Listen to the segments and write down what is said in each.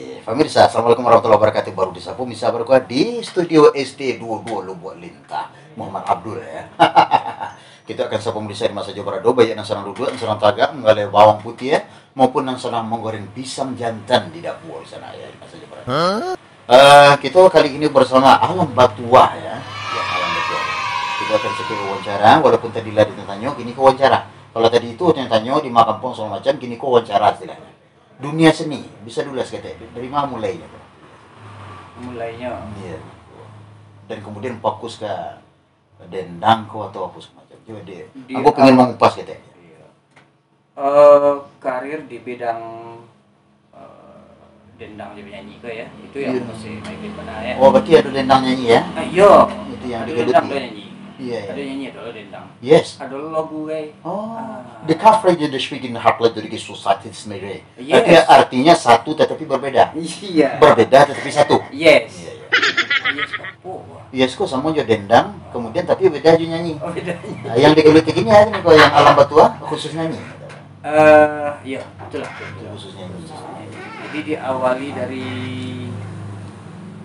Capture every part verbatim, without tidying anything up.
Oke, pemirsa, assalamualaikum warahmatullahi wabarakatuh. Baru disapu misa baru di studio S T dua dua Lubuak Lintah, Muhammad Abdul ya. Kita akan sapa pemirsa di masa jo barado, baik nan sadang duduak, nan sadang tagak, manggaleh bawang putiah, maupun nan sadang manggoreng pisang jantan di dapua di sana ya, di masa jo barado. Eh, kita kali ini bersama Alam Batuah ya. Ya, Alam Batuah. Kita akan sedikit wawancara, walaupun tadi lah ditanya, kini ko wawancara. Kalau tadi itu tanya-tanya di kampuang segala macam, kini ko wawancara istilahnya. Dunia seni, bisa dulu saketek, dari mana mulainya, Bro? Mulainya. Iya. Dan kemudian fokus ke dendang ko atau apa segala macam. Coba dia, Di aku pengen awal- mengupas ketek. Iya. Eh, karir di bidang eh, dendang je penyanyi ke ya? Itu yang Iya. masih main band benar ya. Oh, berarti ada dendang nyanyi ya? Ah, iya. Itu yang Ada digeluti. Dendang tu nyanyi. Iya, iya. Ado nyanyi, ado lo dendang. Yes. Ado lo lagu, guys. Oh, Ah. The Coverage of the Speaking Heart Letter Society Sendiri. Yes. Artinya, artinya satu tetapi berbeda. Iya. Berbeda tetapi satu. Yes. Iya, iya. Yes, apa? Yes, kok sama jo dendang, kemudian tapi beda jo nyanyi. Oh, bedanya. Nah, yang digelitik ini aja nih, kalau yang Alam Batua khusus nyanyi. Eh, iya, itulah. Itu khusus nyanyi. Jadi diawali dari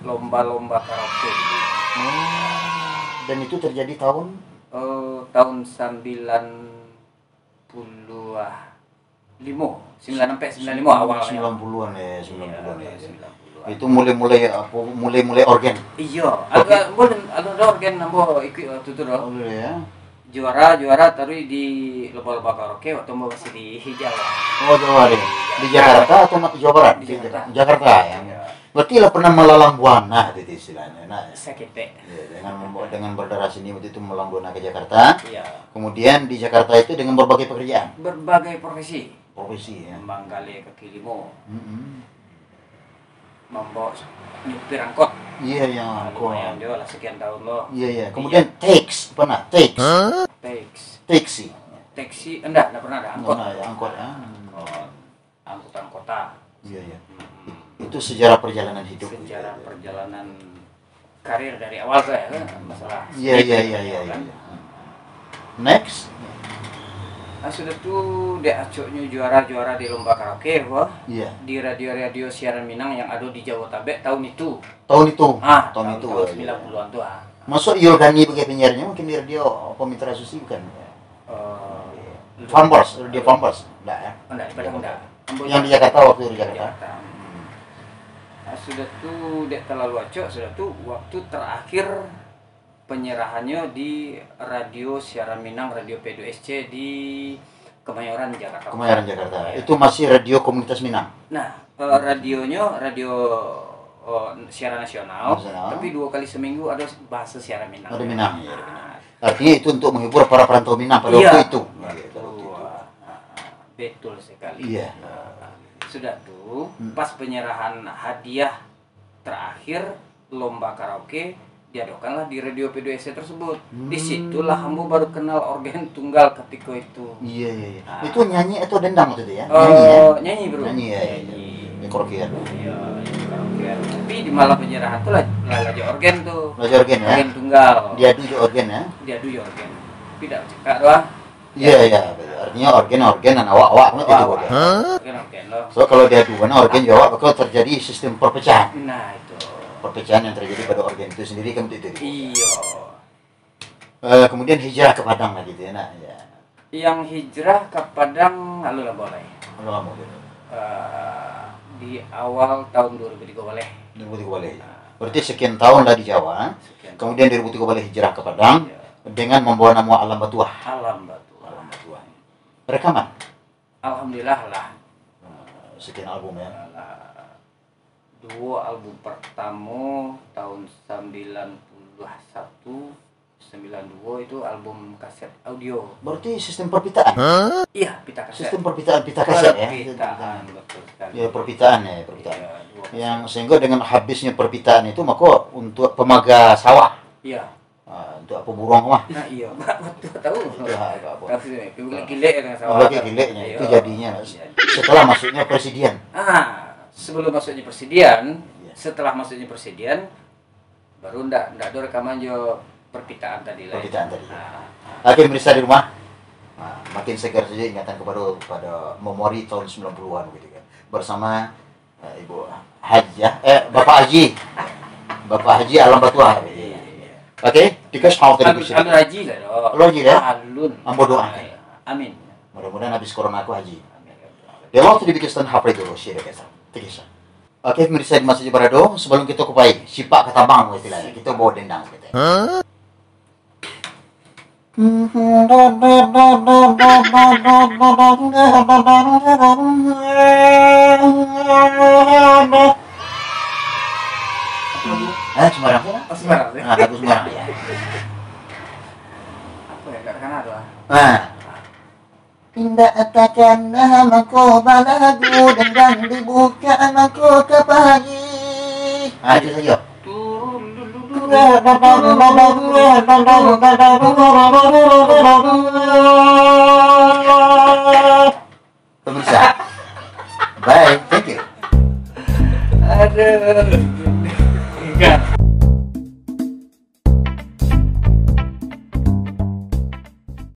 lomba-lomba karaoke. Oh, dan itu terjadi tahun Eh, tahun sembilan puluh lima, sembilan sampai sembilan lima awal. Sembilan puluhan ya, sembilan puluhan ya. Sembilan puluh. Itu mulai-mulai apa, mulai-mulai organ. Iya, ada boleh ada organ ambo ikut waktu tu doh. Oh, ya. Juara, juara taruh di lomba-lomba karaoke waktu ambo masih di Jawa. Oh, Jawa deh. Di Jakarta atau ma- Jawa Barat? Di Jakarta. Jakarta ya. Berarti lah pernah melalang buana gitu istilahnya. Nah, Saketek. ya, dengan membawa, dengan berdarah seni waktu itu melalang buana ke Jakarta. Iya. Kemudian di Jakarta itu dengan berbagai pekerjaan, Berbagai profesi. Profesi ya. Manggali kaki limo, Mm-mm. membawa nyupir angkot. Iya, yang angkot. Lumayan juga lah sekian tahun loh. Iya, iya. Kemudian tax, pernah tax. Tax. Taxi. Taxi enggak, enggak pernah ada angkot. Pernah ya, angkot ya. Angkot. Angkutan kota. Iya, iya. Hmm. Itu sejarah perjalanan hidup. Sejarah perjalanan karir dari awal tuh ya, kan? Masalah. Iya, iya, iya, iya, iya. Next. Nah, sudah tu dek acoknyo juara-juara di lomba karaoke, wah. Iya. Di radio-radio siaran Minang yang ada di Jabodetabek tahun itu. Tahun itu. Ah, tahun itu. Tahun sembilan puluhan tu ah. Masuk Yul Gani bagai penyiarnya, mungkin di radio apa Mitra Susi bukan? Eh, Farmers, radio Farmers. Enggak ya? Enggak, di Padang enggak. Ambo Yang di Jakarta waktu di Jakarta. Jakarta. Hmm. Ah, sudah tu dek terlalu acok, sudah tu waktu terakhir penyerahannya di radio siaran Minang, Radio P dua S C di Kemayoran, Jakarta. Kemayoran, Jakarta. Itu masih radio komunitas Minang. Nah, eh, radionyo radio eh, siaran nasional, Nasional. Tapi dua kali seminggu ada bahasa siaran Minang. Ada Minang, ya, ada Nah, Artinya itu untuk menghibur para perantau Minang pada Iya. waktu itu. Iya, pada waktu itu. Wah, betul sekali. Iya. Sudah tu, Hmm. Pas penyerahan hadiah terakhir lomba karaoke diadakanlah di Radio P dua S C tersebut. Hmm. Di situlah ambo baru kenal organ tunggal ketika itu. Iya, iya, iya. Ah. Itu nyanyi atau dendang waktu itu ya? Eh, Nyanyi ya? Nyanyi, bro. Nyanyi ya. Nyanyi. Di karaokean. Iya, di karaokean. Tapi di malam penyerahan tu lah, lah, lah jo organ tu. Lah jo organ ya? Organ tunggal. Diadu jo organ ya? Diadu jo organ. Tapi dak cekak doang. Iya, iya. Artinya organ, organ dan awak, awak kan Wah, itu wah. organ. Organ, organ lo. So kalau diadu mana organ jo awak, bakal terjadi sistem perpecahan. Nah, itu. Perpecahan yang terjadi pada organ itu sendiri kan itu. Iya. Eh, kemudian hijrah ke Padang lah gitu ya, nak. Ya. Yang hijrah ke Padang, lalu lah boleh. Udah lama gitu. Eh, di awal tahun dua ribu tiga boleh. Dua ribu tiga boleh. Berarti sekian tahun lah di Jawa. Sekian. Kemudian dua ribu tiga boleh hijrah ke Padang Ya. Dengan membawa nama Alam Batuah. Alam Batuah. Alam Batuah. Rekaman. Alhamdulillah lah. Eh, Sekian album ya. Lah. Duo album pertamo tahun sembilan puluh satu, sembilan dua itu album kaset audio. Berarti sistem perpitaan. Iya, pita kaset. Sistem perpitaan, pita kaset ya. Perpitaan, betul sekali. Ya, perpitaan ya, perpitaan. Iya, dua kaset. Yang sehingga dengan habisnya perpitaan itu, maka untuk pemaga sawah, Iya. ah, untuk apa burung mah. Nah, iya, betul tahu. Itu hak apa? Tahu sih, gilek-gilek dengan sawah. Oh, lagi gileknya, itu Iya. Jadinya Iya. Setelah masuknya Presiden. Ah, sebelum masuknya Presiden, Iya. Setelah masuknya Presiden, baru ndak ndak ada rekaman jo perpitaan tadi lah. Perpitaan tadi. Ah, Oke, pemirsa di rumah, nah, makin segar saja ingatan kepada pada memori tahun sembilan puluhan gitu kan. Bersama eh, Ibu Haji, eh, Bapak Haji. Bapak Haji Alam Batuah. iya, iya. Oke, tikas mau tadi Alun, bisa. Alun Haji lah doh. Alun Haji lah? Alun. Ambo doa. Amin. Mudah-mudahan habis corona aku Haji. Amin. Dia waktu dibikin stand hapre dulu sih dia kata. Tikas. Oke, pemirsa di masa barado, sebelum kita kupai, sipak katabang istilahnya, kita bawa dendang gitu. Ah, sembarang tu lah. Oh, sembarang sih. Ah, lagu sembarang ya. Apa ya, kat kanan tu ah. Nah. Indak takana mangko balagu, dendang dibuka mangko kapagi. Ah, itu saja. Turun dulu. Pemirsa, bye, thank you. Aduh. Enggak.